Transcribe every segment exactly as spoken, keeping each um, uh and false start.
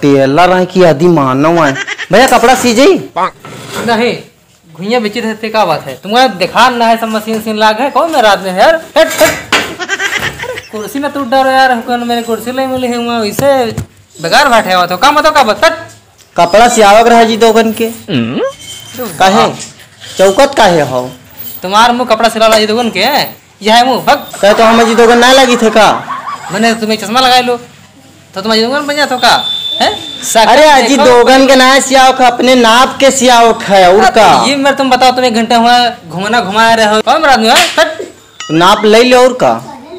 टेलर है कि आदि मानव है? भैया, कपड़ा सी जाई? नहीं, घुइया बेची रहते, का बात है? तुम्हारा देखा ना है, सब मशीन सीन लाग है, कौन मेरा आदमी है यार? हट, हट। कुर्सी ना टूट डालो यार, हमको मेरी कुर्सी ले मिली है, वहाँ इसे बेकार बैठे हुआ तो काम बताओ, का बात? हट। कपड़ा सियावक रहा जी दोगन के। काहे? चौकत काहे हो? तुम्हार मुँह कपड़ा सिला ला जी दोगन के? यह है मुँह, भग। कहे तो हम जी दोगन ना लगी थे का? मैंने तुम्हें चश्मा लगाए लो, तो तुम्हार जी दोगन बन जातो का? हैं? अरे अजी, देखो। दोगन के ना सियावक, अपने नाप के सियावक है, और अब का? ये मेरे तुम बताओ, तुम एक घंटा हुआ घूमना घुमा रहे हो, कौन मेरा आदमी है? हट। नाप ले ले और का?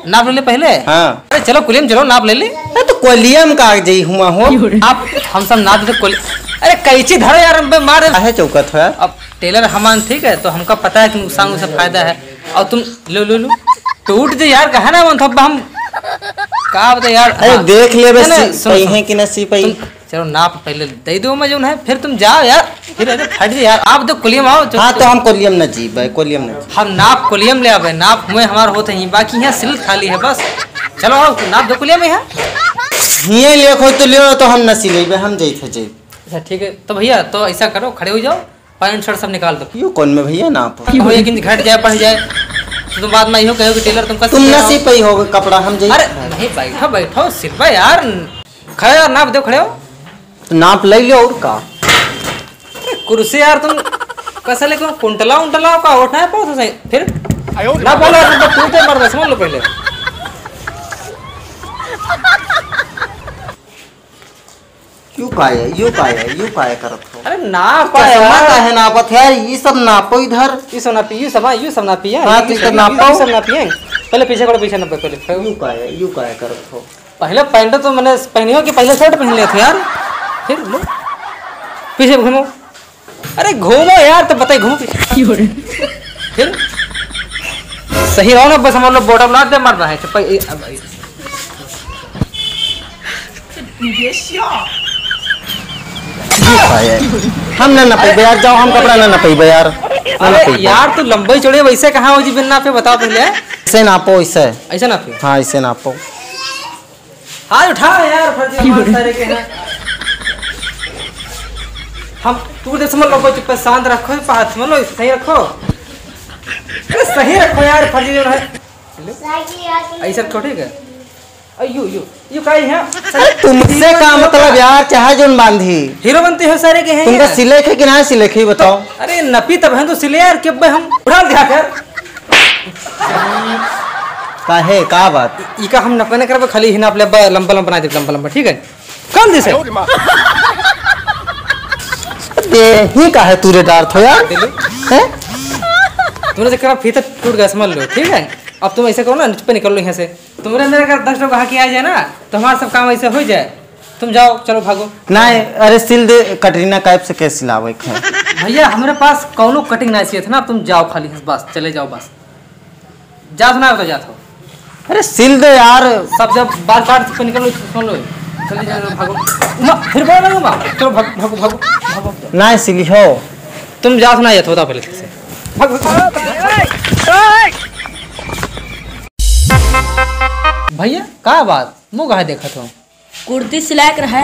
नाप ले ले पहले। हाँ। अरे चलो कुलियम चलो, नाप ले ले। अरे तो कुलियम का जई हुआ हो? आप हम सब नाप दे कुल-, अरे कैंची धरो यार, हम पे मार। काहे चौकत हो यार? अब टेलर हमान, ठीक है, तो हमका पता है कि नुकसान उसे फायदा है। और तुम लो, लो, लो। टूट जे यार, कहा ना मन था, अब हम का बता यार। अरे हाँ। देख ले बस, नहीं, नहीं, सी सुनो, पाई सुनो। है कि ना सी पाई? तुम चलो नाप पहले दे दो, मैं जो है, फिर तुम जाओ यार, फिर अरे फट जाए यार, आप तो कुलियम आओ, चलो। हाँ, तो हम कुलियम न जीबे, कुलियम न जीबे। हम नाप कुलियम ले आवे, नाप हुए हमार होते ही, बाकी यहाँ सिल खाली है बस। चलो आओ, नाप दो कुलियम यहाँ। हिये लेखो तो लियो, तो हम न सिलेबे, हम जैत है जैत। अच्छा ठीक है, तो भैया तो ऐसा करो, खड़े हो जाओ, पैंट शर्ट सब निकाल दो। यो कौन में भैया नाप? भैया कि घट जाए बढ़ जाए, तो तुम बाद में यो कहो कि टेलर तुमका तुम सिल ना रहा हो। सी पाई होगे कपड़ा, हम जैत। अरे नहीं, बैठो बैठो, सिलबे यार। खड़े यार, नाप दो, खड़े हो। तो नाप ले लो और का? अरे कुर्सी यार, तुम कैसे लेके कुंटला उंटला का उठा है, बहुत सही। फिर ना बोलो यार, तुम तो टूटे मर बस, मान लो पहले। क्यों का है, यू का है, यू का है करत हो? अरे नाप चश्मा यार। काहे नापत है यार? ये सब नापो इधर। ये सब नापी, ये सब, ये सब नापी है। हाँ, ये तो सब इधर नापी, नापो। ये सब नापी है। पहले पीछे करो, पीछे नापो पहले। यू का है, यू का है करत हो? पहले पैंट तो मैंने पहनी हो कि पहले शर्ट पहन लेते यार? फिर लो, पीछे घूमो। अरे घूमो यार, तो बताइए, घूमो पीछे। फिर सही रहो ना, बस हम लोग बॉटम ना दे मर रहा है। चप्पल, ए, अब, ए। हम ना ना पहबे यार, जाओ, हम कपड़ा ना ना पहबे यार, ना ना अरे पहबे। यार, तू लंबई चौड़े वैसे कहाँ हो जी बिन नापे, बताओ पहले। ऐसे नापो, ऐसे। ऐसे नापे? हाँ, ऐसे नापो। हाथ उठा यार, फर्जी मार सारे के हैं। हम, तू दे समझ लो, कोई चुप, शांत रखो, हाथ समझ लो, सही रखो। अरे सही रखो यार, फर्जी जो है। ऐसा रखो, ठीक है? अयो, यो, यो काई है? अरे तुमसे का मतलब यार, चाहे जोन बांधी। हीरो बनते हो सारे के हैं तुमका यार। सिलेखे कि ना सिलेखे, बताओ। अरे नपी तब है तो सिले यार, के बे हम उठा दिया यार। काहे, का बात? इ-, इका हम नपे न करबे, खाली ही नाप लेबा, लंबा लंबा बना दे, लंबा लंबा, ठीक है? कौन दिसे? दे ही काहे तूरे डार थो यार? दे लो। हैं? तूने से कहा फीता टूट गया, समझ लो, ठीक है? अब तुम ऐसे करो ना, नीचे पे निकल लो यहाँ से। तुम्हारे अंदर अगर दस लोग आके आ जाए ना, तो हमारा सब काम ऐसे हो जाए। तुम जाओ, चलो भागो। नहीं, अरे सिल दे, कटरीना कैफ से कैसे सिलावे के है? भैया, हमारे पास कौनो कटिंग नहीं चाहिए था ना, तुम जाओ खाली, बस चले जाओ, बस। जा सुना तो जात हो। अरे सिल दे यार। सब जब बाल काट से निकल लो, सुन लो, चले जाओ, भागो। उमा, फिर बोलो ना, उमा। चलो, भागो, भागो, भागो, भागो। नहीं सिली हो। तुम जा सुना जात हो, बताओ पहले ठीक से। भागो, भागो। भैया, का बात? मुँह काहे देखत हो? कुर्ती सिलाए के रहे।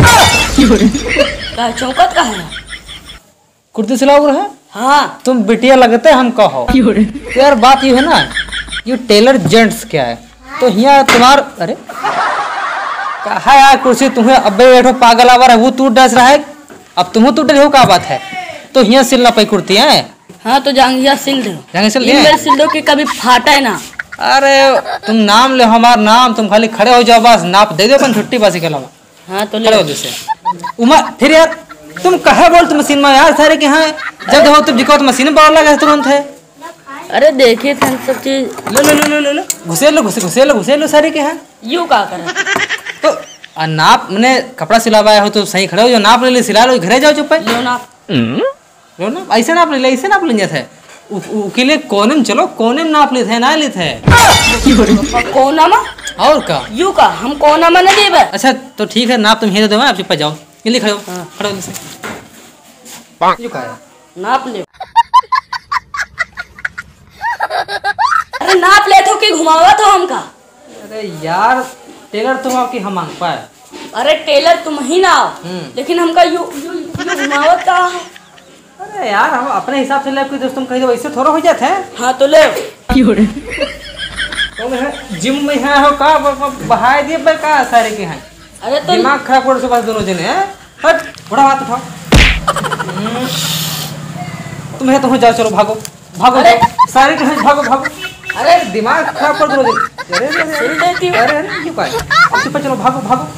का चौकत का है? कुर्ती सिलाओ रहे? हाँ। तुम बिटिया लगते हम कहो। क्यों रे? तो यार, बात ये है ना, ये टेलर जेंट्स क्या है? तो हियाँ तुम्हार, अरे, कहा यार कुर्सी तुम्हें, अबे बैठो, पागल आवर है, वो टूट डस रहा है, अब तुम टूट रहे हो, का बात है? तो हियाँ सिलना पई कुर्ती है। हाँ, तो जांगिया सिल दो। जांगिया सिल दे? इनमें सिल दो कि कभी फाटे ना। अरे, तुम नाम ले हमार नाम, तुम खाली खड़े हो जाओ बस, नाप दे दो अपन, छुट्टी बस के अलावा। हाँ, तो ले। खड़े हो जैसे। उमा, फिर यार, तुम कहे बोल तुम मशीन में यार, सारे के यहाँ जब देखो तुम दिखाओ तो मशीन में बड़ा लगा है तुरंत है। अरे, देखिए थे हम सब चीज। लो, लो, लो, लो, लो, लो। घुसे लो, घुसे, घुसे लो, घुसे लो सारे के यहाँ। यू का करे? तो, आ, नाप, मने कपड़ा सिलावा हो तो सही खड़े हो, जो नाप ले ले, सिला लो, घरे जाओ चुप है। लो नाप। लो ना, ऐसे नाप ले, ऐसे नाप ले जाते हैं। उ, उ, के लिए कोने में चलो, कोने में नाप लेते हैं, ना लेते हैं। कोना में? और का? यू का? हम कोना में नहीं देबे। अच्छा, तो ठीक है, नाप तुम ही दे दो, आप चुप जाओ। जल्दी खड़े हो, हाँ। खड़े हो जल्दी से। यू का है? नाप ले। अरे नाप ले तो के घुमावा तो हमका। अरे यार, टेलर तो आपकी हम मांग पाए। अरे टेलर तुम ही ना हो, हम्म। लेकिन हमका यू यू यू घुमावत का है? अरे यार, हम अपने हिसाब से लेब कि दोस्त, तुम कहीं तो वैसे थोड़ा हो जाते हैं। हाँ तो ले। तुम है जिम में है हो का? ब- ब- बहाय दिए बे का सारे के हैं? अरे तो दिमाग खराब कर सुबह दोनों जने हैं। हट, बड़ा हाथ उठाओ। हम्म। तुम है तो हो जाओ, चलो भागो, भागो, अरे। जाओ। सारे के हैं, भागो, भागो। अरे। दिमाग खराब कर दोनों जने। अरे, अरे, अरे, सुन लेती हूँ। अरे, अरे, ये क्या है? अब चुप चलो, भागो, भागो।